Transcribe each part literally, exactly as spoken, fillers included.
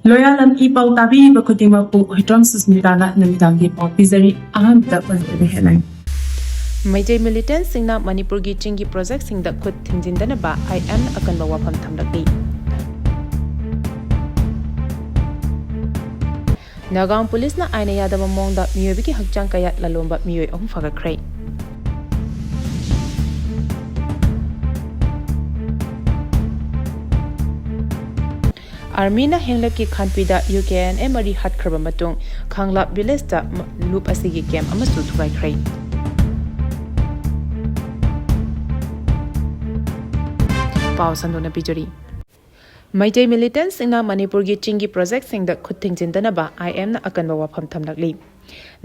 ꯂꯣꯌꯥꯂꯝ E ꯄꯥꯎ ꯇꯥꯕꯤꯔꯤꯕ ꯈꯨꯗꯤꯡꯃꯛꯄꯨ ꯍꯨꯏꯗ꯭ꯔꯣꯝ ꯁꯨꯁꯃꯤꯇꯥꯅ ꯅꯨꯃꯤꯗꯥꯡꯒꯤ ꯄꯥꯎ ꯄꯤꯖꯔꯤ꯫ ꯑꯍꯥꯟꯕꯗ ꯃꯔꯨꯑꯣꯏꯕ headline꯫ ꯃꯩꯇꯩ militantꯁꯤꯡꯅ ꯃꯅꯤꯄꯨꯔꯒꯤ ꯆꯤꯡꯒꯤ projectꯁꯤꯡꯗ ꯈꯨꯠ ꯊꯤꯡꯖꯤꯟꯗꯅꯕ IMꯅ ꯑꯀꯟꯕ ꯋꯥꯐꯝ ꯊꯝꯂꯛꯂꯤ꯫ ꯅꯥꯒꯥꯎꯟ ꯄꯨꯂꯤꯁꯅ ꯑꯥꯏꯟꯅ ꯌꯥꯗꯕ ꯃꯑꯣꯡꯗ ꯃꯤꯑꯣꯏꯕꯒꯤ ꯍꯛꯆꯥꯡ ꯀꯌꯥꯠ ꯂꯂꯣꯟꯕ ꯃꯤꯑꯣꯏ ꯑꯍꯨꯝ ꯐꯥꯒꯠꯈ꯭ꯔꯦ꯫ Armyꯅ ꯍꯦꯡꯂꯞꯀꯤ ꯈꯥꯟꯄꯤꯗ UKNA ꯃꯔꯤ ꯍꯥꯠꯈ꯭ꯔꯕ ꯃꯇꯨꯡ ꯈꯥꯡꯂꯥꯞ villageꯇ ꯂꯨꯞ ꯑꯁꯤꯒꯤ camp ꯑꯃꯁꯨ ꯊꯨꯒꯥꯏꯈ꯭ꯔꯦ꯫ ꯄꯥꯎ ꯁꯟꯗꯣꯛꯅ ꯄꯤꯖꯔꯤ꯫ ꯃꯩꯇꯩ militantꯁꯤꯡꯅ ꯃꯅꯤꯄꯨꯔꯒꯤ ꯆꯤꯡꯒꯤ projectꯁꯤꯡꯗ ꯈꯨꯠ ꯊꯤꯡꯖꯤꯟꯗꯅꯕ IMꯅ ꯑꯀꯟꯕ ꯋꯥꯐꯝ ꯊꯝꯂꯛꯂꯤ꯫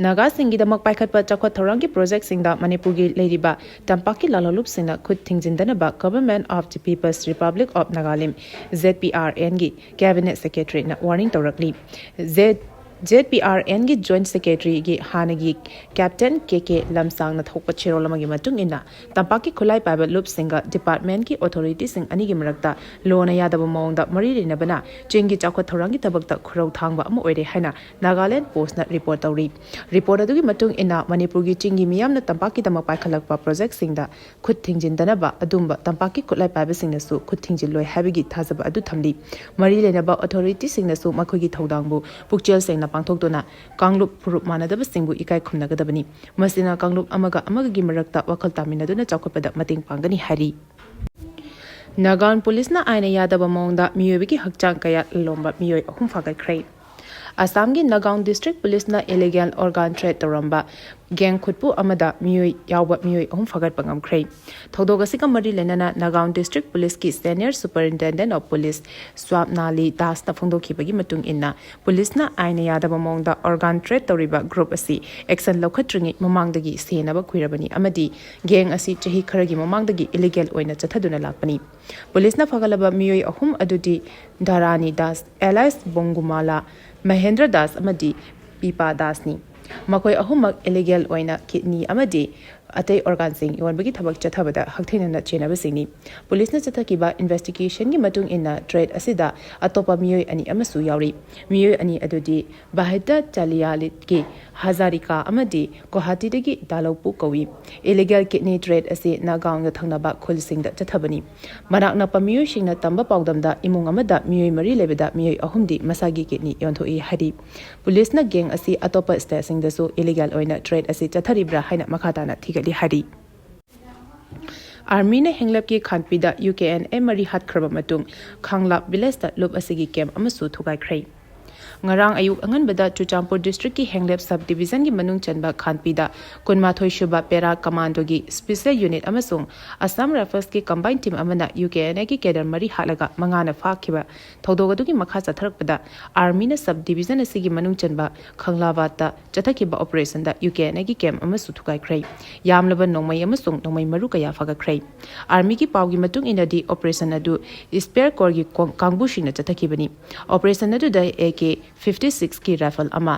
ꯅꯥꯒꯥꯁꯤꯡꯒꯤꯗꯃꯛ ꯄꯥꯏꯈꯠꯄ ꯆꯥꯎꯈꯠ ꯊꯧꯔꯥꯡꯒꯤ projectꯁꯤꯡꯗ ꯃꯅꯤꯄꯨꯔꯒꯤ ꯂꯩꯔꯤꯕ ꯇꯝꯄꯥꯛꯀꯤ ꯂꯥꯂꯣꯡꯂꯨꯞꯁꯤꯡꯅ ꯈꯨꯠ ꯊꯤꯡꯖꯤꯟꯗꯅꯕ Government of the People's Republic of Nagalim, ZPRNꯒꯤ cabinet secretaryꯅ warning ꯇꯧꯔꯛꯂꯤ꯫ Z-, ZPRNꯒꯤ joint secretaryꯒꯤ ꯍꯥꯟꯅꯒꯤ captain KK ꯂꯝꯁꯥꯡꯅ ꯊꯣꯛꯄ ꯆꯦꯔꯣꯜ ꯑꯃꯒꯤ ꯃꯇꯨꯡ ꯏꯟꯅ, ꯇꯝꯄꯥꯛꯀꯤ ꯈꯨꯠꯂꯥꯏ ꯄꯥꯏꯕ ꯂꯨꯞꯁꯤꯡꯒ departmentꯀꯤ authorityꯁꯤꯡ ꯑꯅꯤꯒꯤ ꯃꯔꯛꯇ ꯂꯣꯅ ꯌꯥꯗꯕ ꯃꯑꯣꯡꯗ ꯃꯔꯤ ꯂꯩꯅꯕꯅ ꯆꯤꯡꯒꯤ ꯆꯥꯎꯈꯠ ꯊꯧꯔꯥꯡꯒꯤ ꯊꯕꯛꯇ ꯈꯨꯔꯧ ꯊꯥꯡꯕ ꯑꯃ ꯑꯣꯏꯔꯦ ꯍꯥꯏꯅ Nagaland Postꯅ report ꯇꯧꯔꯤ꯫ Report ꯑꯗꯨꯒꯤ ꯃꯇꯨꯡ ꯏꯟꯅ, ꯃꯅꯤꯄꯨꯔꯒꯤ ꯆꯤꯡꯒꯤ ꯃꯤꯌꯥꯝꯅ ꯇꯝꯄꯥꯛꯀꯤꯗꯃꯛ ꯄꯥꯏꯈꯠꯂꯛꯄ projectꯁꯤꯡꯗ ꯈꯨꯠ ꯊꯤꯡꯖꯤꯟꯗꯅꯕ ꯑꯗꯨꯝꯕ ꯇꯝꯄꯥꯛꯀꯤ ꯈꯨꯠꯂꯥꯏ ꯄꯥꯏꯕꯁꯤꯡꯅꯁꯨ ꯈꯨꯠ ꯊꯤꯡꯖꯤꯜꯂꯣꯏ ꯍꯥꯏꯕꯒꯤ ꯊꯥꯖꯕ ꯑꯗꯨ ꯊꯝꯂꯤ꯫ ꯃꯔꯤ ꯂꯩꯅꯕ authorityꯁꯤꯡꯅꯁꯨ ꯃꯈꯣꯏꯒꯤ ꯊꯧꯗꯥꯡꯕꯨ ꯄꯨꯛꯆꯦꯜ ꯁꯦꯡꯅ ꯄꯥꯡꯊꯣꯛꯇꯨꯅ ꯀꯥꯡꯂꯨꯞ ꯐꯨꯔꯨꯞ ꯃꯥꯟꯅꯗꯕꯁꯤꯡꯕꯨ ꯏꯀꯥꯏ ꯈꯨꯝꯅꯒꯗꯕꯅꯤ꯫ ꯃꯁꯤꯅ ꯀꯥꯡꯂꯨꯞ ꯑꯃꯒ ꯑꯃꯒꯒꯤ ꯃꯔꯛꯇ ꯋꯥꯈꯜ ꯇꯥꯃꯤꯟꯅꯗꯨꯅ ꯆꯥꯎꯈꯠꯄꯗ ꯃꯇꯦꯡ ꯄꯥꯡꯒꯅꯤ ꯍꯥꯏꯔꯤ꯫ ꯅꯥꯒꯥꯎꯟ ꯄꯨꯂꯤꯁꯅ ꯑꯥꯏꯟꯅ ꯌꯥꯗꯕ ꯃꯑꯣꯡꯗ ꯃꯤꯑꯣꯏꯕꯒꯤ ꯍꯛꯆꯥꯡ ꯀꯌꯥꯠ ꯂꯂꯣꯟꯕ ꯃꯤꯑꯣꯏ ꯑꯍꯨꯝ ꯐꯥꯒꯠꯈ꯭ꯔꯦ꯫ ꯑꯁꯥꯝꯒꯤ ꯅꯥꯒꯥꯎꯟ district ꯄꯨꯂꯤꯁꯅ illegal organ trade ꯇꯧꯔꯝꯕ gang ꯈꯨꯠꯄꯨ ꯑꯃꯗ ꯃꯤꯑꯣꯏ ꯌꯥꯎꯕ ꯃꯤꯑꯣꯏ ꯑꯍꯨꯝ ꯐꯥꯒꯠꯄ ꯉꯝꯈ꯭ꯔꯦ꯫ ꯊꯧꯗꯣꯛ ꯑꯁꯤꯒ ꯃꯔꯤ ꯂꯩꯅꯅ ꯅꯥꯒꯥꯎꯟ district ꯄꯨꯂꯤꯁꯀꯤ senior superintendent of police ꯁ꯭ꯋꯥꯞꯅꯥꯂꯤ ꯗꯥꯁꯅ ꯐꯣꯡꯗꯣꯛꯈꯤꯕꯒꯤ ꯃꯇꯨꯡ ꯏꯟꯅ, ꯄꯨꯂꯤꯁꯅ ꯑꯥꯏꯟꯅ ꯌꯥꯗꯕ ꯃꯑꯣꯡꯗ organ trade ꯇꯧꯔꯤꯕ group ꯑꯁꯤ action ꯂꯧꯈꯠꯇ꯭ꯔꯤꯉꯩ ꯃꯃꯥꯡꯗꯒꯤ ꯁꯦꯟꯅꯕ ꯀꯨꯏꯔꯕꯅꯤ ꯑꯃꯗꯤ gang ꯑꯁꯤ ꯆꯍꯤ ꯈꯔꯒꯤ ꯃꯃꯥꯡꯗꯒꯤ illegal ꯑꯣꯏꯅ ꯆꯠꯊꯗꯨꯅ ꯂꯥꯛꯄꯅꯤ꯫ ꯄꯨꯂꯤꯁꯅ ꯐꯒꯠꯂꯕ ꯃꯤꯑꯣꯏ ꯑꯍꯨꯝ ꯑꯗꯨꯗꯤ ꯙꯔꯥꯅꯤ ꯗꯥꯁ, alias ꯕꯣꯡꯒꯨꯃꯥꯂꯥ, ꯃꯍꯦꯟꯗ꯭ꯔ ꯗꯥꯁ ꯑꯃꯗꯤ ꯄꯤꯄꯥ ꯗꯥꯁꯅꯤ꯫ ꯃꯈꯣꯏ ꯑꯍꯨꯝꯃꯛ illegal ꯑꯣꯏꯅ kidney ꯑꯃꯗꯤ ꯑꯇꯩ ꯑꯣꯔꯒꯥꯟꯁꯤꯡ ꯌꯣꯟꯕꯒꯤ ꯊꯕꯛ ꯆꯠꯊꯕꯗ ꯍꯛꯊꯦꯡꯅꯅ ꯆꯦꯟꯅꯕꯁꯤꯡꯅꯤ꯫ ꯄꯨꯂꯤꯁꯅ ꯆꯠꯊꯈꯤꯕ ꯏꯟꯚꯦꯁꯇꯤꯒꯦꯁꯟꯒꯤ ꯃꯇꯨꯡ ꯏꯟꯅ ꯇ꯭ꯔꯦꯠ ꯑꯁꯤꯗ ꯑꯇꯣꯞꯄ ꯃꯤꯑꯣꯏ ꯑꯅꯤ ꯑꯃꯁꯨ ꯌꯥꯎꯔꯤ꯫ ꯃꯤꯑꯣꯏ ꯑꯅꯤ ꯑꯗꯨꯗꯤ ꯚꯥꯍꯤꯇ ꯆꯥꯂꯤꯌꯥꯂꯤꯠꯀꯤ ꯍꯖꯥꯔꯤꯀꯥ ꯑꯃꯗꯤ ꯒꯨꯋꯥꯍꯥꯇꯤꯗꯒꯤ ꯗꯥꯂꯧꯄꯨ ꯀꯧꯏ꯫ ꯏꯂꯤꯒꯦꯜ ꯀꯤꯗꯅꯤ ꯇ꯭ꯔꯦꯠ ꯑꯁꯤ ꯅꯥꯒꯥꯎꯟꯒ ꯊꯪꯅꯕ ꯈꯨꯜꯁꯤꯡꯗ ꯆꯠꯊꯕꯅꯤ꯫ ꯃꯅꯥꯛ ꯅꯛꯄ ꯃꯤꯑꯣꯏꯁꯤꯡꯅ ꯇꯝꯕ ꯄꯥꯎꯗꯝꯗ ꯏꯃꯨꯡ ꯑꯃꯗ ꯃꯤꯑꯣꯏ ꯃꯔꯤ ꯂꯩꯕꯗ ꯃꯤꯑꯣꯏ ꯑꯍꯨꯝꯗꯤ ꯃꯁꯥꯒꯤ ꯀꯤꯗꯅꯤ ꯌꯣꯟꯊꯣꯛꯏ ꯍꯥꯏꯔꯤ꯫ ꯄꯨꯂꯤꯁꯅ ꯒꯦꯡ ꯑꯁꯤ ꯑꯇꯣꯞꯄ ꯁ꯭ꯇꯦꯠꯁꯤꯡꯗꯁꯨ ꯏꯂꯤꯒꯦꯜ ꯑꯣꯏꯅ ꯇ꯭ꯔꯦꯠ ꯑꯁꯤ ꯆꯠꯊꯔꯤꯕ꯭ꯔꯥ ꯍꯥꯏꯅ ꯃꯈꯥ ꯇꯥꯅ ꯊꯤꯒꯠꯂꯤ ꯍꯥꯏꯔꯤ꯫ ꯑꯥꯔꯃꯤꯅ ꯍꯦꯡꯂꯞꯀꯤ ꯈꯥꯟꯄꯤꯗ ꯌꯨ ꯀꯦ ꯑꯦꯟ ꯑꯦ ꯃꯔꯤ ꯍꯥꯠꯈ꯭ꯔꯕ ꯃꯇꯨꯡ ꯈꯥꯡꯂꯥꯞ ꯚꯤꯂꯦꯖꯇ ꯂꯨꯞ ꯑꯁꯤꯒꯤ ꯀꯦꯝꯞ ꯑꯃꯁꯨ ꯊꯨꯒꯥꯏꯈ꯭ꯔꯦ꯫ ꯉꯔꯥꯡ ꯑꯌꯨꯛ ꯑꯉꯟꯕꯗ ꯆꯨꯔꯆꯥꯟꯄꯨꯔ ꯗꯤꯁꯇ꯭ꯔꯤꯛꯀꯤ ꯍꯦꯡꯂꯦꯞ ꯁꯕ ꯗꯤꯕꯤꯖꯟꯒꯤ ꯃꯅꯨꯡ ꯆꯟꯕ ꯈꯥꯟꯄꯤꯗ ꯀꯨꯟꯃꯥꯊꯣꯏ ꯁꯨꯕ ꯄꯦꯔꯥ ꯀꯃꯥꯟꯗꯣꯒꯤ ꯁ꯭ꯄꯦꯁꯦꯜ ꯌꯨꯅꯤꯠ ꯑꯃꯁꯨꯡ ꯑꯁꯥꯝ ꯔꯥꯏꯐꯜꯁꯀꯤ ꯀꯝꯕꯥꯏꯟ ꯇꯤꯝ ꯑꯃꯅ ꯌꯨ ꯀꯦ ꯑꯦꯟ ꯑꯦꯒꯤ ꯀꯦꯗꯔ ꯃꯔꯤ ꯍꯥꯠꯂꯒ ꯃꯉꯥꯅ ꯐꯥꯈꯤꯕ ꯊꯧꯗꯣꯛ ꯑꯗꯨꯒꯤ ꯃꯈꯥ ꯆꯠꯊꯔꯛꯄꯗ ꯑꯥꯔꯃꯤꯅ ꯁꯕ ꯗꯤꯕꯤꯖꯟ ꯑꯁꯤꯒꯤ ꯃꯅꯨꯡ ꯆꯟꯕ ꯈꯪꯂꯥꯕꯥꯗꯇ ꯆꯠꯊꯈꯤꯕ ꯑꯣꯄꯔꯦꯁꯟꯗ ꯌꯨ ꯀꯦ ꯑꯦꯟ ꯑꯦꯒꯤ ꯀꯦꯝꯞ ꯑꯃꯁꯨ ꯊꯨꯒꯥꯏꯈ꯭ꯔꯦ꯫ ꯌꯥꯝꯂꯕ ꯅꯣꯡꯃꯩ ꯑꯃꯁꯨꯡ ꯅꯣꯡꯃꯩ ꯃꯔꯨ ꯀꯌꯥ ꯐꯥꯒꯠꯈ꯭ꯔꯦ꯫ ꯑꯥꯔꯃꯤꯒꯤ ꯄꯥꯎꯒꯤ ꯃꯇꯨꯡ ꯏꯟꯅꯗꯤ ꯑꯣꯄꯔꯦꯁꯟ ꯑꯗꯨ ꯏꯁꯄꯦꯌꯔ ꯀꯣꯔꯒꯤ ꯀꯣꯡ-, ꯀꯥꯡꯕꯨꯁꯤꯡꯅ ꯆꯠꯊꯈꯤꯕꯅꯤ꯫ ꯑꯣꯄꯔꯦꯁꯟ ꯑꯗꯨꯗ ꯑꯦ ꯀꯦ ꯐꯤꯐꯇꯤ ꯁꯤꯛꯁꯀꯤ ꯔꯥꯏꯐꯜ ꯑꯃ,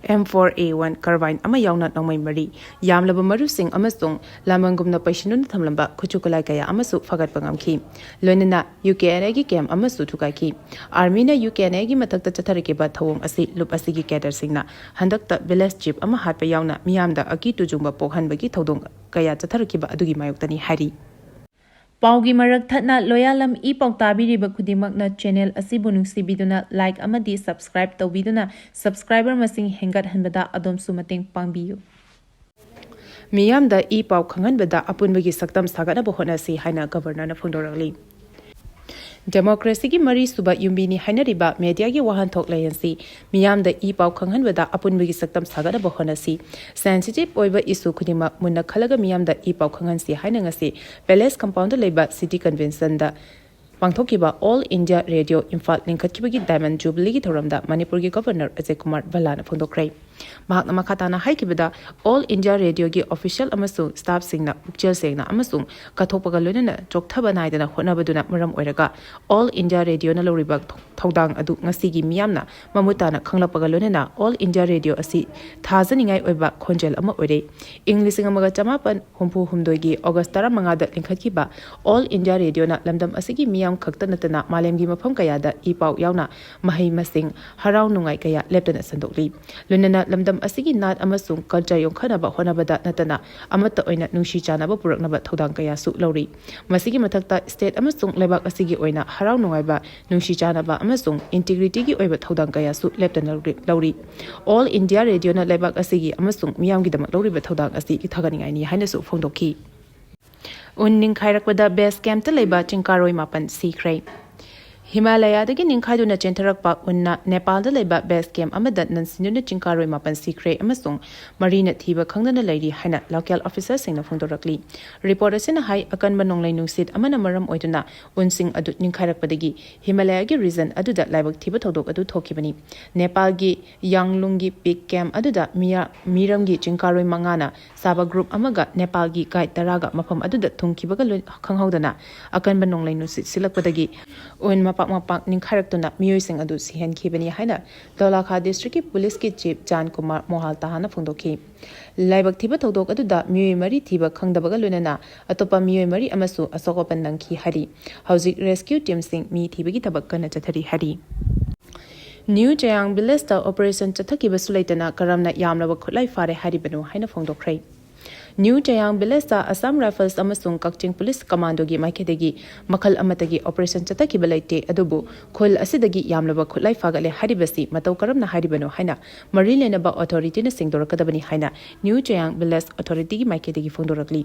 ꯑꯦꯝ ꯐꯣꯔ ꯑꯦ ꯋꯥꯟ ꯀꯥꯔꯕꯥꯏꯟ ꯑꯃ ꯌꯥꯎꯅ ꯅꯣꯡꯃꯩ ꯃꯔꯤ, ꯌꯥꯝꯂꯕ ꯃꯔꯨꯁꯤꯡ ꯑꯃꯁꯨꯡ ꯂꯥꯟꯕꯟꯒꯨꯝꯅ ꯄꯩꯁꯤꯟꯗꯨꯅ ꯊꯝꯂꯝꯕ ꯈꯨꯠꯁꯨ ꯈꯨꯠꯂꯥꯏ ꯀꯌꯥ ꯑꯃꯁꯨ ꯐꯥꯒꯠꯄ ꯉꯝꯈꯤ꯫ ꯂꯣꯏꯅꯅ ꯌꯨ ꯀꯦ ꯑꯦꯟ ꯑꯦꯒꯤ ꯀꯦꯝꯞ ꯑꯃꯁꯨ ꯊꯨꯒꯥꯏꯈꯤ꯫ ꯑꯥꯔꯃꯤꯅ ꯌꯨ ꯀꯦ ꯑꯦꯟ ꯑꯦꯒꯤ ꯃꯊꯛꯇ ꯆꯠꯊꯔꯛꯈꯤꯕ ꯊꯧꯑꯣꯡ ꯑꯁꯤ ꯂꯨꯞ ꯑꯁꯤꯒꯤ ꯀꯦꯗꯔꯁꯤꯡꯅ ꯍꯟꯗꯛꯇ ꯚꯤꯂꯦꯖ ꯆꯤꯐ ꯑꯃ ꯍꯥꯠꯄ ꯌꯥꯎꯅ ꯃꯤꯌꯥꯝꯗ ꯑꯀꯤ ꯇꯨꯖꯨꯡꯕ ꯄꯣꯛꯍꯟꯕꯒꯤ ꯊꯧꯗꯣꯡ ꯀꯌꯥ ꯆꯠꯊꯔꯛꯈꯤꯕ ꯑꯗꯨꯒꯤ ꯃꯥꯌꯣꯛꯇꯅꯤ ꯍꯥꯏꯔꯤ꯫ ꯄꯥꯎꯒꯤ ꯃꯔꯛ ꯊꯠꯅ ꯂꯣꯌꯥꯂꯝ ꯏ ꯄꯥꯎ ꯇꯥꯕꯤꯔꯤꯕ ꯈꯨꯗꯤꯡꯃꯛꯅ ꯆꯦꯅꯦꯜ ꯑꯁꯤꯕꯨ ꯅꯨꯡꯁꯤꯕꯤꯗꯨꯅ ꯂꯥꯏꯛ ꯑꯃꯗꯤ ꯁꯕꯁꯀ꯭ꯔꯥꯏꯕ ꯇꯧꯕꯤꯗꯨꯅ ꯁꯕꯁꯀ꯭ꯔꯥꯏꯕꯔ ꯃꯁꯤꯡ ꯍꯦꯟꯒꯠꯍꯟꯕꯗ ꯑꯗꯣꯝꯁꯨ ꯃꯇꯦꯡ ꯄꯥꯡꯕꯤꯌꯨ꯫ ꯃꯤꯌꯥꯝꯗ ꯏ ꯄꯥꯎ ꯈꯪꯍꯟꯕꯗ ꯑꯄꯨꯟꯕꯒꯤ ꯁꯛꯇꯝ ꯁꯥꯒꯠꯅꯕ ꯍꯣꯠꯅꯁꯤ ꯍꯥꯏꯅ ꯒꯕꯔꯅꯔꯅ ꯐꯣꯡꯗꯣꯔꯛꯂꯤ꯫ ꯗꯦꯃꯣꯀ꯭ꯔꯦꯁꯤꯒꯤ ꯃꯔꯤꯁꯨꯕ ꯌꯨꯝꯕꯤꯅꯤ ꯍꯥꯏꯅꯔꯤꯕ ꯃꯦꯗꯤꯌꯥꯒꯤ ꯋꯥꯍꯟꯊꯣꯛ ꯂꯩꯍꯟꯁꯤ꯫ ꯃꯤꯌꯥꯝꯗ ꯏ ꯄꯥꯎ ꯈꯪꯍꯟꯕꯗ ꯑꯄꯨꯟꯕꯒꯤ ꯁꯛꯇꯝ ꯁꯥꯒꯠꯅꯕ ꯍꯣꯠꯅꯁꯤ꯫ ꯁꯦꯟꯁꯤꯇꯤꯚ ꯑꯣꯏꯕ ꯏꯁꯨ ꯈꯨꯗꯤꯡꯃꯛ ꯃꯨꯟꯅ ꯈꯜꯂꯒ ꯃꯤꯌꯥꯝꯗ ꯏ ꯄꯥꯎ ꯈꯪꯍꯟꯁꯤ ꯍꯥꯏꯅ ꯉꯁꯤ ꯄꯦꯂꯦꯁ ꯀꯝꯄꯥꯎꯟꯗ ꯂꯩꯕ ꯁꯤꯇꯤ ꯀꯟꯚꯦꯟꯁꯟꯗ ꯄꯥꯡꯊꯣꯛꯈꯤꯕ ꯑꯣꯜ ꯏꯟꯗꯤꯌꯥ ꯔꯦꯗꯤꯑꯣ ꯏꯝꯐꯥꯜ ꯂꯤꯡꯈꯠꯈꯤꯕꯒꯤ ꯗꯥꯏꯃꯟ ꯖꯨꯕꯤꯂꯤꯒꯤ ꯊꯧꯔꯝꯗ ꯃꯅꯤꯄꯨꯔꯒꯤ ꯒꯕꯔꯅꯔ ꯑꯖꯌ ꯀꯨꯃꯥꯔ ꯚꯜꯂꯥꯅ ꯐꯣꯡꯗꯣꯛꯈ꯭ꯔꯦ꯫ ꯃꯍꯥꯛꯅ ꯃꯈꯥ ꯇꯥꯅ ꯍꯥꯏꯈꯤꯕꯗ, All India Radioꯒꯤ official ꯑꯃꯁꯨꯡ staffꯁꯤꯡꯅ ꯄꯨꯛꯆꯦꯜ ꯁꯦꯡꯅ ꯑꯃꯁꯨꯡ ꯀꯠꯊꯣꯛꯄꯒ ꯂꯣꯏꯅꯅ ꯆꯣꯛꯊꯕ ꯅꯥꯏꯗꯅ ꯍꯣꯠꯅꯕꯗꯨꯅ ꯃꯔꯝ ꯑꯣꯏꯔꯒ All India Radioꯅ ꯂꯧꯔꯤꯕ ꯊꯧꯗꯥꯡ ꯑꯗꯨ ꯉꯁꯤꯒꯤ ꯃꯤꯌꯥꯝꯅ ꯃꯃꯨꯠ ꯇꯥꯅ ꯈꯪꯂꯛꯄꯒ ꯂꯣꯏꯅꯅ All India Radio ꯑꯁꯤ ꯊꯥꯖꯅꯤꯡꯉꯥꯏ ꯑꯣꯏꯕ ꯈꯣꯟꯖꯦꯜ ꯑꯃ ꯑꯣꯏꯔꯦ꯫ ꯏꯪ ꯂꯤꯁꯤꯡ ꯑꯃꯒ ꯆꯃꯥꯄꯟ ꯍꯨꯝꯐꯨ ꯍꯨꯝꯗꯣꯏꯒꯤ August ꯇꯔꯥꯃꯉꯥꯗ ꯂꯤꯡꯈꯠꯈꯤꯕ All India Radioꯅ ꯂꯝꯗꯝ ꯑꯁꯤꯒꯤ ꯃꯤꯌꯥꯝ ꯈꯛꯇ ꯅꯠꯇꯅ ꯃꯥꯂꯦꯝꯒꯤ ꯃꯐꯝ ꯀꯌꯥꯗ ꯏ ꯄꯥꯎ ꯌꯥꯎꯅ ꯃꯍꯩ ꯃꯁꯤꯡ, ꯍꯔꯥꯎ ꯅꯨꯡꯉꯥꯏ ꯀꯌꯥ ꯂꯦꯞꯇꯅ ꯁꯟꯗꯣꯛꯂꯤ꯫ ꯂꯣꯏꯅꯅ ꯂꯝꯗꯝ ꯑꯁꯤꯒꯤ ꯅꯥꯠ ꯑꯃꯁꯨꯡ culture ꯌꯣꯛꯈꯠꯅꯕ ꯍꯣꯠꯅꯕꯗ ꯅꯠꯇꯅ ꯑꯃꯠꯇ ꯑꯣꯏꯅ ꯅꯨꯡꯁꯤ ꯆꯥꯟꯅꯕ ꯄꯨꯔꯛꯅꯕ ꯊꯧꯗꯥꯡ ꯀꯌꯥꯁꯨ ꯂꯧꯔꯤ꯫ ꯃꯁꯤꯒꯤ ꯃꯊꯛꯇ state ꯑꯃꯁꯨꯡ ꯂꯩꯕꯥꯛ ꯑꯁꯤꯒꯤ ꯑꯣꯏꯅ ꯍꯔꯥꯎ ꯅꯨꯡꯉꯥꯏꯕ, ꯅꯨꯡꯁꯤ ꯆꯥꯟꯅꯕ ꯑꯃꯁꯨꯡ integrityꯒꯤ ꯑꯣꯏꯕ ꯊꯧꯗꯥꯡ ꯀꯌꯥꯁꯨ ꯂꯦꯞꯇꯅ ꯂꯧꯔꯤ꯫ All India Radioꯅ ꯂꯩꯕꯥꯛ ꯑꯁꯤꯒꯤ ꯑꯃꯁꯨꯡ ꯃꯤꯌꯥꯝꯒꯤꯗꯃꯛ ꯂꯧꯔꯤꯕ ꯊꯧꯗꯥꯡ ꯑꯁꯤ ꯊꯥꯒꯠꯅꯤꯡꯉꯥꯏꯅꯤ ꯍꯥꯏꯅꯁꯨ ꯐꯣꯡꯗꯣꯛꯈꯤ꯫ ꯎꯟ ꯅꯤꯡꯈꯥꯏꯔꯛꯄꯗ base campꯇ ꯂꯩꯕ ꯆꯤꯡꯀꯥꯔꯣꯏ ꯃꯥꯄꯟ ꯁꯤꯈ꯭ꯔꯦ꯫ ꯍꯤꯃꯥꯂꯌꯥꯗꯒꯤ ꯅꯤꯡꯈꯥꯏꯗꯨꯅ ꯆꯦꯟꯊꯔꯛꯄ ꯎꯟꯅ ꯅꯦꯄꯥꯜꯗ ꯂꯩꯕ base camp ꯑꯃꯗ ꯅꯟꯁꯤꯟꯗꯨꯅ ꯆꯤꯡꯀꯥꯔꯣꯏ ꯃꯥꯄꯟ ꯁꯤꯈ꯭ꯔꯦ ꯑꯃꯁꯨꯡ ꯃꯔꯤꯅ ꯊꯤꯕ ꯈꯪꯗꯅ ꯂꯩꯔꯤ ꯍꯥꯏꯅ local officerꯁꯤꯡꯅ ꯐꯣꯡꯗꯣꯔꯛꯂꯤ꯫ Report ꯑꯁꯤꯅ ꯍꯥꯏ, ꯑꯀꯟꯕ ꯅꯣꯡꯂꯩ ꯅꯨꯡꯁꯤꯠ ꯑꯃꯅ ꯃꯔꯝ ꯑꯣꯏꯗꯨꯅ ꯎꯟꯁꯤꯡ ꯑꯗꯨ ꯅꯤꯡꯈꯥꯏꯔꯛꯄꯗꯒꯤ ꯍꯤꯃꯥꯂꯌꯥꯒꯤ region ꯑꯗꯨꯗ ꯂꯥꯏꯕꯛ ꯊꯤꯕ ꯊꯧꯗꯣꯛ ꯑꯗꯨ ꯊꯣꯛꯈꯤꯕꯅꯤ꯫ ꯅꯦꯄꯥꯜꯒꯤ ꯌꯥꯡꯂꯨꯡꯒꯤ peak camp ꯑꯗꯨꯗ ꯃꯤꯌꯥ-, ꯃꯤꯔꯝꯒꯤ ꯆꯤꯡꯀꯥꯔꯣꯏ ꯃꯉꯥꯅ ꯁꯥꯕ group ꯑꯃꯒ ꯅꯦꯄꯥꯜꯒꯤ guide ꯇꯔꯥꯒ ꯃꯐꯝ ꯑꯗꯨꯗ ꯊꯨꯡꯈꯤꯕꯒ ꯂꯣꯏ-, ꯈꯪꯍꯧꯗꯅ ꯑꯀꯟꯕ ꯅꯣꯡꯂꯩ ꯅꯨꯡꯁꯤꯠ ꯁꯤꯜꯂꯛꯄꯗꯒꯤ ꯎꯟ ꯃꯄꯥꯛ ꯃꯄꯥꯛ ꯅꯤꯡꯈꯥꯏꯔꯛꯇꯨꯅ ꯃꯤꯑꯣꯏꯁꯤꯡ ꯑꯗꯨ ꯁꯤꯍꯟꯈꯤꯕꯅꯤ ꯍꯥꯏꯅ ꯗꯣꯂꯥꯈꯥ districtꯀꯤ policeꯀꯤ chief ꯖꯥꯟ ꯀꯨꯃꯥꯔ ꯃꯣꯍꯥꯜ ꯇꯍꯥꯅ ꯐꯣꯡꯗꯣꯛꯈꯤ꯫ ꯂꯥꯏꯕꯛ ꯊꯤꯕ ꯊꯧꯗꯣꯛ ꯑꯗꯨꯗ ꯃꯤꯑꯣꯏ ꯃꯔꯤ ꯊꯤꯕ ꯈꯪꯗꯕꯒ ꯂꯣꯏꯅꯅ ꯑꯇꯣꯞꯄ ꯃꯤꯑꯣꯏ ꯃꯔꯤ ꯑꯃꯁꯨ ꯑꯁꯣꯛ ꯑꯄꯟ ꯅꯪꯈꯤ ꯍꯥꯏꯔꯤ꯫ ꯍꯧꯖꯤꯛ rescue teamꯁꯤꯡ ꯃꯤ ꯊꯤꯕꯒꯤ ꯊꯕꯛ ꯀꯟꯅ ꯆꯠꯊꯔꯤ ꯍꯥꯏꯔꯤ꯫ New Chayang villageꯇ operation ꯆꯠꯊꯈꯤꯕꯁꯨ ꯂꯩꯇꯅ ꯀꯔꯝꯅ ꯌꯥꯝꯂꯕ ꯈꯨꯠꯂꯥꯏ ꯐꯥꯔꯦ ꯍꯥꯏꯔꯤꯕꯅꯣ ꯍꯥꯏꯅ ꯐꯣꯡꯗꯣꯛꯈ꯭ꯔꯦ꯫ New Chayang villageꯇ Assam Rifles ꯑꯃꯁꯨꯡ ꯀꯛꯆꯤꯡ Police Commandoꯒꯤ ꯃꯥꯏꯀꯩꯗꯒꯤ ꯃꯈꯜ ꯑꯃꯠꯇꯒꯤ operation ꯆꯠꯊꯈꯤꯕ ꯂꯩꯇꯦ, ꯑꯗꯨꯕꯨ ꯈꯨꯜ ꯑꯁꯤꯗꯒꯤ ꯌꯥꯝꯂꯕ ꯈꯨꯠꯂꯥꯏ ꯐꯥꯒꯠꯂꯦ ꯍꯥꯏꯔꯤꯕꯁꯤ ꯃꯇꯧ ꯀꯔꯝꯅ ꯍꯥꯏꯔꯤꯕꯅꯣ ꯍꯥꯏꯅ ꯃꯔꯤ ꯂꯩꯅꯕ authorityꯅ ꯁꯦꯡꯗꯣꯔꯛꯀꯗꯕꯅꯤ ꯍꯥꯏꯅ New Chayang village authorityꯒꯤ ꯃꯥꯏꯀꯩꯗꯒꯤ ꯐꯣꯡꯗꯣꯔꯛꯂꯤ꯫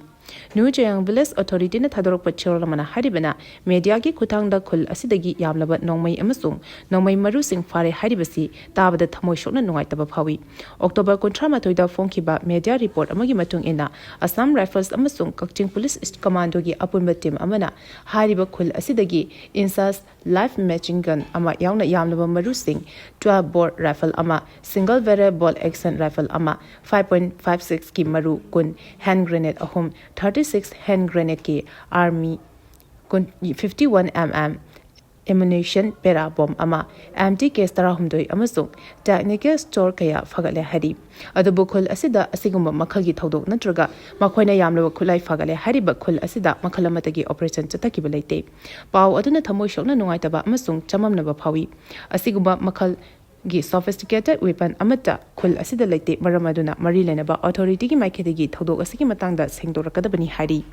New Chayang village authorityꯅ ꯊꯥꯗꯣꯔꯛꯄ ꯆꯦꯔꯣꯜ ꯑꯃꯅ ꯍꯥꯏꯔꯤꯕꯅ, mediaꯒꯤ ꯈꯨꯠꯊꯥꯡꯗ ꯈꯨꯜ ꯑꯁꯤꯗꯒꯤ ꯌꯥꯝꯂꯕ ꯅꯣꯡꯃꯩ ꯑꯃꯁꯨꯡ ꯅꯣꯡꯃꯩ ꯃꯔꯨꯁꯤꯡ ꯐꯥꯔꯦ ꯍꯥꯏꯔꯤꯕꯁꯤ ꯇꯥꯕꯗ ꯊꯃꯣꯏ ꯁꯣꯛꯅ ꯅꯨꯡꯉꯥꯏꯇꯕ ꯐꯥꯎꯏ꯫ October ꯀꯨꯟꯊ꯭ꯔꯥ ꯃꯥꯊꯣꯏꯗ ꯐꯣꯡꯈꯤꯕ media report ꯑꯃꯒꯤ ꯃꯇꯨꯡ ꯏꯟꯅ, Assam Rifles ꯑꯃꯁꯨꯡ ꯀꯛꯆꯤꯡ Police Commandoꯒꯤ ꯑꯄꯨꯟꯕ team ꯑꯃꯅ ꯍꯥꯏꯔꯤꯕ ꯈꯨꯜ ꯑꯁꯤꯗꯒꯤ INSAS live machine gun ꯑꯃ ꯌꯥꯎꯅ ꯌꯥꯝꯂꯕ ꯃꯔꯨꯁꯤꯡ, twelve bore rifle ꯑꯃ, single barrel bolt action rifle ꯑꯃ, five point five sixꯀꯤ ꯃꯔꯨ ꯀꯨꯟ, hand grenade ꯑꯍꯨꯝ, thirty six hand grenadeꯀꯤ army fifty one mm ammunition, para bomb ꯑꯃ, empty case ꯇꯔꯥꯍꯨꯝꯗꯣꯏ ꯑꯃꯁꯨꯡ technical store ꯀꯌꯥ ꯐꯒꯠꯂꯦ ꯍꯥꯏꯔꯤ꯫ ꯑꯗꯨꯕꯨ ꯈꯨꯜ ꯑꯁꯤꯗ ꯑꯁꯤꯒꯨꯝꯕ ꯃꯈꯜꯒꯤ ꯊꯧꯗꯣꯛ ꯅꯠꯇ꯭ꯔꯒ ꯃꯈꯣꯏꯅ ꯌꯥꯝꯂꯕ ꯈꯨꯠꯂꯥꯏ ꯐꯒꯠꯂꯦ ꯍꯥꯏꯔꯤꯕ ꯈꯨꯜ ꯑꯁꯤꯗ ꯃꯈꯜ ꯑꯃꯠꯇꯒꯤ operation ꯆꯠꯊꯈꯤꯕ ꯂꯩꯇꯦ꯫ ꯄꯥꯎ ꯑꯗꯨꯅ ꯊꯃꯣꯏ ꯁꯣꯛꯅ ꯅꯨꯡꯉꯥꯏꯇꯕ ꯑꯃꯁꯨꯡ ꯆꯃꯝꯅꯕ ꯐꯥꯎꯏ꯫ ꯑꯁꯤꯒꯨꯝꯕ ꯃꯈꯜꯒꯤ sophisticated weapon ꯑꯃꯠꯇ ꯈꯨꯜ ꯑꯁꯤꯗ ꯂꯩꯇꯦ, ꯃꯔꯝ ꯑꯗꯨꯅ ꯃꯔꯤ ꯂꯩꯅꯕ authorityꯒꯤ ꯃꯥꯏꯀꯩꯗꯒꯤ ꯊꯧꯗꯣꯛ ꯑꯁꯤꯒꯤ ꯃꯇꯥꯡꯗ ꯁꯦꯡꯗꯣꯔꯛꯀꯗꯕꯅꯤ ꯍꯥꯏꯔꯤ꯫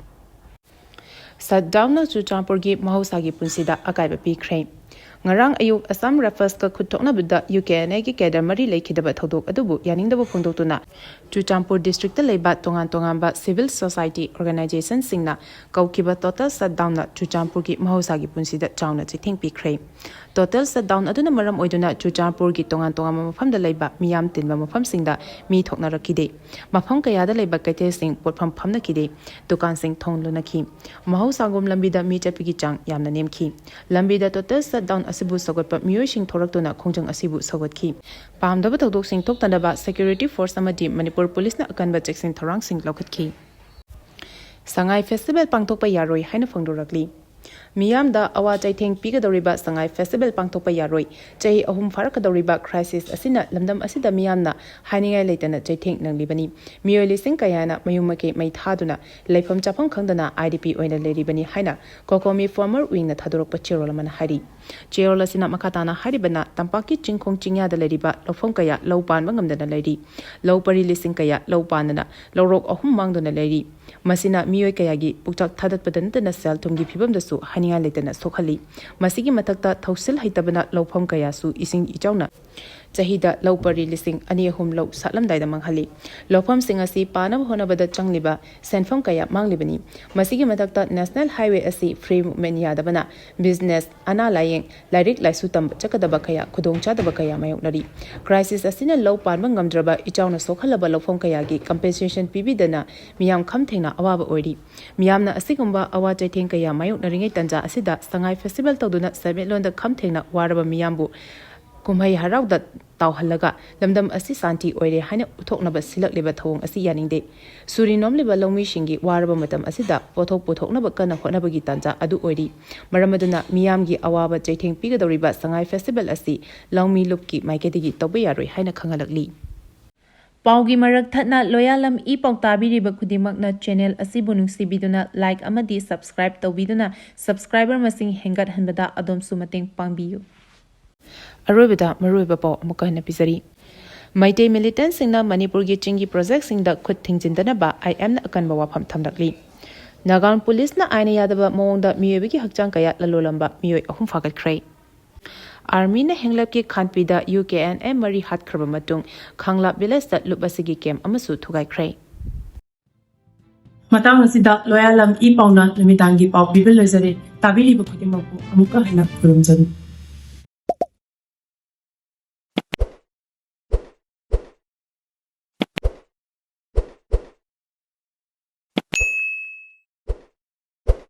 Shutdownꯅ ꯆꯨꯔꯆꯥꯟꯄꯨꯔꯒꯤ ꯃꯍꯧꯁꯥꯒꯤ ꯄꯨꯟꯁꯤꯗ ꯑꯀꯥꯏꯕ ꯄꯤꯈ꯭ꯔꯦ꯫ ꯉꯔꯥꯡ ꯑꯌꯨꯛ Assam Riflesꯀ ꯈꯨꯠ ꯊꯣꯛꯅꯕꯗ UKNAꯒꯤ cadre ꯃꯔꯤ ꯂꯩꯈꯤꯗꯕ ꯊꯧꯗꯣꯛ ꯑꯗꯨꯕꯨ ꯌꯥꯅꯤꯡꯗꯕ ꯐꯣꯡꯗꯣꯛꯇꯨꯅ ꯆꯨꯔꯆꯥꯟꯄꯨꯔ districtꯇ ꯂꯩꯕ ꯇꯣꯉꯥꯟ ꯇꯣꯉꯥꯟꯕ civil society organizationꯁꯤꯡꯅ ꯀꯧꯈꯤꯕ total shutdownꯅ ꯆꯨꯔꯆꯥꯟꯄꯨꯔꯒꯤ ꯃꯍꯧꯁꯥꯒꯤ ꯄꯨꯟꯁꯤꯗ ꯆꯥꯎꯅ ꯆꯩꯊꯦꯡ ꯄꯤꯈ꯭ꯔꯦ꯫ Total shutdown ꯑꯗꯨꯅ ꯃꯔꯝ ꯑꯣꯏꯗꯨꯅ ꯆꯨꯔꯆꯥꯟꯄꯨꯔꯒꯤ ꯇꯣꯉꯥꯟ ꯇꯣꯉꯥꯟꯕ ꯃꯐꯝꯗ ꯂꯩꯕ ꯃꯤꯌꯥꯝ ꯇꯤꯟꯕ ꯃꯐꯝꯁꯤꯡꯗ ꯃꯤ ꯊꯣꯛꯅꯔꯛꯈꯤꯗꯦ꯫ ꯃꯐꯝ ꯀꯌꯥꯗ ꯂꯩꯕ ꯀꯩꯊꯦꯜꯁꯤꯡ ꯄꯣꯠꯐꯝ ꯐꯝꯅꯈꯤꯗꯦ꯫ ꯗꯨꯀꯥꯟꯁꯤꯡ ꯊꯣꯡ ꯂꯣꯟꯅꯈꯤ꯫ ꯃꯍꯧꯁꯥꯒꯨꯝ ꯂꯝꯕꯤꯗ ꯃꯤ ꯆꯠꯄꯒꯤ ꯆꯥꯡ ꯌꯥꯝꯅ ꯅꯦꯝꯈꯤ꯫ ꯂꯝꯕꯤꯗ total shutdown ꯑꯁꯤꯕꯨ ꯁꯧꯒꯠꯄ ꯃꯤꯑꯣꯏꯁꯤꯡ ꯊꯣꯔꯛꯇꯨꯅ ꯈꯣꯡꯖꯪ ꯑꯁꯤꯕꯨ ꯁꯧꯒꯠꯈꯤ꯫ ꯄꯥꯝꯗꯕ ꯊꯧꯗꯣꯛꯁꯤꯡ ꯊꯣꯛꯇꯅꯕ security force ꯑꯃꯗꯤ ꯃꯅꯤꯄꯨꯔ Policeꯅ ꯑꯀꯟꯕ ꯆꯦꯛꯁꯤꯟ ꯊꯧꯔꯥꯡꯁꯤꯡ ꯂꯧꯈꯠꯈꯤ꯫ ꯁꯉꯥꯏ festival ꯄꯥꯡꯊꯣꯛꯄ ꯌꯥꯔꯣꯏ ꯍꯥꯏꯅ ꯐꯣꯡꯗꯣꯔꯛꯂꯤ꯫ ꯃꯤꯌꯥꯝꯗ ꯑꯋꯥ ꯆꯩꯊꯦꯡ ꯄꯤꯒꯗꯧꯔꯤꯕ ꯁꯉꯥꯏ festival ꯄꯥꯡꯊꯣꯛꯄ ꯌꯥꯔꯣꯏ꯫ ꯆꯍꯤ ꯑꯍꯨꯝ ꯐꯥꯔꯛꯀꯗꯧꯔꯤꯕ crisis ꯑꯁꯤꯅ ꯂꯝꯗꯝ ꯑꯁꯤꯗ ꯃꯤꯌꯥꯝꯅ ꯍꯥꯏꯅꯤꯡꯉꯥꯏ ꯂꯩꯇꯅ ꯆꯩꯊꯦꯡ ꯅꯪꯂꯤꯕꯅꯤ꯫ ꯃꯤꯑꯣꯏ ꯂꯤꯁꯤꯡ ꯀꯌꯥꯅ ꯃꯌꯨꯝ ꯃꯀꯩ ꯃꯩ ꯊꯥꯗꯨꯅ ꯂꯩꯐꯝ ꯆꯥꯐꯝ ꯈꯪꯗꯅ IDP ꯑꯣꯏꯅ ꯂꯩꯔꯤꯕꯅꯤ ꯍꯥꯏꯅ COCOMI former wingꯅ ꯊꯥꯗꯣꯔꯛꯄ ꯆꯦꯔꯣꯜ ꯑꯃꯅ ꯍꯥꯏꯔꯤ꯫ ꯆꯦꯔꯣꯜ ꯑꯁꯤꯅ ꯃꯈꯥ ꯇꯥꯅ ꯍꯥꯏꯔꯤꯕꯅ, ꯇꯝꯄꯥꯛꯀꯤ ꯆꯤꯡꯈꯣꯡ ꯆꯤꯡꯌꯥꯗ ꯂꯩꯔꯤꯕ ꯂꯧꯐꯝ ꯀꯌꯥ ꯂꯧ ꯄꯥꯟꯕ ꯉꯝꯗꯅ ꯂꯩꯔꯤ꯫ ꯂꯧ ꯄꯔꯤ ꯂꯤꯁꯤꯡ ꯀꯌꯥ ꯂꯧ ꯄꯥꯟꯗꯅ ꯂꯧꯔꯣꯛ ꯑꯍꯨꯝ ꯃꯥꯡꯗꯨꯅ ꯂꯩꯔꯤ꯫ ꯃꯁꯤꯅ ꯃꯤꯑꯣꯏ ꯀꯌꯥꯒꯤ ꯄꯨꯛꯆꯥꯛ ꯊꯥꯗꯠꯄꯗ ꯅꯠꯇꯅ ꯁꯦꯜ ꯊꯨꯝꯒꯤ ꯐꯤꯕꯝꯗꯁꯨ ꯍꯥꯏꯅꯤꯡꯉꯥꯏ ꯂꯩꯇꯅ ꯁꯣꯛꯍꯜꯂꯤ꯫ ꯃꯁꯤꯒꯤ ꯃꯊꯛꯇ ꯊꯧꯁꯤꯜ ꯍꯩꯇꯕꯅ ꯂꯧꯐꯝ ꯀꯌꯥꯁꯨ ꯏꯁꯤꯡ ꯏꯆꯥꯎꯅ ꯆꯍꯤꯗ ꯂꯧ ꯄꯔꯤ ꯂꯤꯁꯤꯡ ꯑꯅꯤ ꯑꯍꯨꯝ ꯂꯧ ꯁꯥꯠꯂꯝꯗꯥꯏꯗ ꯃꯥꯡꯍꯜꯂꯤ꯫ ꯂꯧꯐꯝꯁꯤꯡ ꯑꯁꯤ ꯄꯥꯅꯕ ꯍꯣꯠꯅꯕꯗ ꯆꯪꯂꯤꯕ ꯁꯦꯟꯐꯝ ꯀꯌꯥ ꯃꯥꯡꯂꯤꯕꯅꯤ꯫ ꯃꯁꯤꯒꯤ ꯃꯊꯛꯇ National Highway ꯑꯁꯤ free movement ꯌꯥꯗꯕꯅ business, ꯑꯅꯥ ꯂꯥꯌꯦꯡ, ꯂꯥꯏꯔꯤꯛ ꯂꯥꯏꯁꯨ ꯇꯝꯕ ꯆꯠꯀꯗꯕ ꯀꯌꯥ ꯈꯨꯗꯣꯡꯆꯥꯗꯕ ꯀꯌꯥ ꯃꯥꯌꯣꯛꯅꯔꯤ꯫ Crisis ꯑꯁꯤꯅ ꯂꯧ ꯄꯥꯟꯕ ꯉꯝꯗ꯭ꯔꯕ ꯏꯆꯥꯎꯅ ꯁꯣꯛꯍꯜꯂꯕ ꯂꯧꯐꯝ ꯀꯌꯥꯒꯤ compensation ꯄꯤꯕꯤꯗꯅ ꯃꯤꯌꯥꯝ ꯈꯝ ꯊꯦꯡꯅ ꯑꯋꯥꯕ ꯑꯣꯏꯔꯤ꯫ ꯃꯤꯌꯥꯝꯅ ꯑꯁꯤꯒꯨꯝꯕ ꯑꯋꯥ ꯆꯩꯊꯦꯡ ꯀꯌꯥ ꯃꯥꯌꯣꯛꯅꯔꯤꯉꯩ ꯇꯥꯟꯖꯥ ꯑꯁꯤꯗ ꯁꯉꯥꯏ festival ꯇꯧꯗꯨꯅ ꯁꯦꯟꯃꯤꯠꯂꯣꯟꯗ ꯈꯝ ꯊꯦꯡꯅ ꯋꯥꯔꯕ ꯃꯤꯌꯥꯝꯕꯨ ꯀꯨꯝꯍꯩ ꯍꯔꯥꯎꯗ ꯇꯥꯎꯍꯜꯂꯒ ꯂꯝꯗꯝ ꯑꯁꯤ ꯁꯥꯟꯇꯤ ꯑꯣꯏꯔꯦ ꯍꯥꯏꯅ ꯎꯠꯊꯣꯛꯅꯕ ꯁꯤꯜꯂꯛꯂꯤꯕ ꯊꯧꯑꯣꯡ ꯑꯁꯤ ꯌꯥꯅꯤꯡꯗꯦ꯫ ꯁꯨꯔꯤ ꯅꯣꯝꯂꯤꯕ ꯂꯧꯃꯤꯁꯤꯡꯒꯤ ꯋꯥꯔꯕ ꯃꯇꯝ ꯑꯁꯤꯗ ꯄꯣꯠꯊꯣꯛ ꯄꯨꯊꯣꯛꯅꯕ ꯀꯟꯅ ꯍꯣꯠꯅꯕꯒꯤ ꯇꯥꯟꯖꯥ ꯑꯗꯨ ꯑꯣꯏꯔꯤ꯫ ꯃꯔꯝ ꯑꯗꯨꯅ ꯃꯤꯌꯥꯝꯒꯤ ꯑꯋꯥꯕ ꯆꯩꯊꯦꯡ ꯄꯤꯒꯗꯧꯔꯤꯕ ꯁꯉꯥꯏ festival ꯑꯁꯤ ꯂꯧꯃꯤ ꯂꯨꯞꯀꯤ ꯃꯥꯏꯀꯩꯗꯒꯤ ꯇꯧꯕ ꯌꯥꯔꯣꯏ ꯍꯥꯏꯅ ꯈꯪꯍꯜꯂꯛꯂꯤ꯫ ꯄꯥꯎꯒꯤ ꯃꯔꯛ ꯊꯠꯅ ꯂꯣꯌꯥꯂꯝ ꯏ ꯄꯥꯎ ꯇꯥꯕꯤꯔꯤꯕ ꯈꯨꯗꯤꯡꯃꯛꯅ channel ꯑꯁꯤꯕꯨ ꯅꯨꯡꯁꯤꯕꯤꯗꯨꯅ like ꯑꯃꯗꯤ subscribe ꯇꯧꯕꯤꯗꯨꯅ subscriber ꯃꯁꯤꯡ ꯍꯦꯟꯒꯠꯍꯟꯕꯗ ꯑꯗꯣꯝꯁꯨ ꯃꯇꯦꯡ ꯄꯥꯡꯕꯤꯌꯨ꯫ ꯑꯔꯣꯏꯕꯗ ꯃꯔꯨꯑꯣꯏꯕ ꯄꯥꯎ ꯑꯃꯨꯛꯀ ꯍꯟꯅ ꯄꯤꯖꯔꯤ꯫ ꯃꯩꯇꯩ militantꯁꯤꯡꯅ ꯃꯅꯤꯄꯨꯔꯒꯤ ꯆꯤꯡꯒꯤ projectꯁꯤꯡꯗ ꯈꯨꯠ ꯊꯤꯡꯖꯤꯟꯗꯅꯕ IMꯅ ꯑꯀꯟꯕ ꯋꯥꯐꯝ ꯊꯝꯂꯛꯂꯤ꯫ ꯅꯥꯒꯥꯎꯟ policeꯅ ꯑꯥꯏꯟꯅ ꯌꯥꯗꯕ ꯃꯑꯣꯡꯗ ꯃꯤꯑꯣꯏꯕꯒꯤ ꯍꯛꯆꯥꯡ ꯀꯌꯥ ꯂꯂꯣꯜꯂꯝꯕ ꯃꯤꯑꯣꯏ ꯑꯍꯨꯝ ꯐꯥꯒꯠꯈ꯭ꯔꯦ꯫ Armyꯅ ꯍꯦꯡꯂꯞꯀꯤ ꯈꯥꯟꯄꯤꯗ UKNM ꯃꯔꯤ ꯍꯥꯠꯈ꯭ꯔꯕ ꯃꯇꯨꯡ ꯈꯥꯡꯂꯥꯞ villageꯇ ꯂꯨꯞ ꯑꯁꯤꯒꯤ camp ꯑꯃꯁꯨ ꯊꯨꯒꯥꯏꯈ꯭ꯔꯦ꯫ ꯃꯇꯥꯡ ꯑꯁꯤꯗ ꯂꯣꯌꯥꯂꯝ ꯏ ꯄꯥꯎꯅ ꯅꯨꯃꯤꯗꯥꯡꯒꯤ ꯄꯥꯎ ꯄꯤꯕ ꯂꯣꯏꯖꯔꯦ꯫ ꯇꯥꯕꯤꯔꯤꯕ ꯈꯨꯗꯤꯡꯃꯛꯄꯨ ꯑꯃꯨꯛꯀ ꯍꯟꯅ ꯈꯨꯔꯨꯝꯖꯔꯤ꯫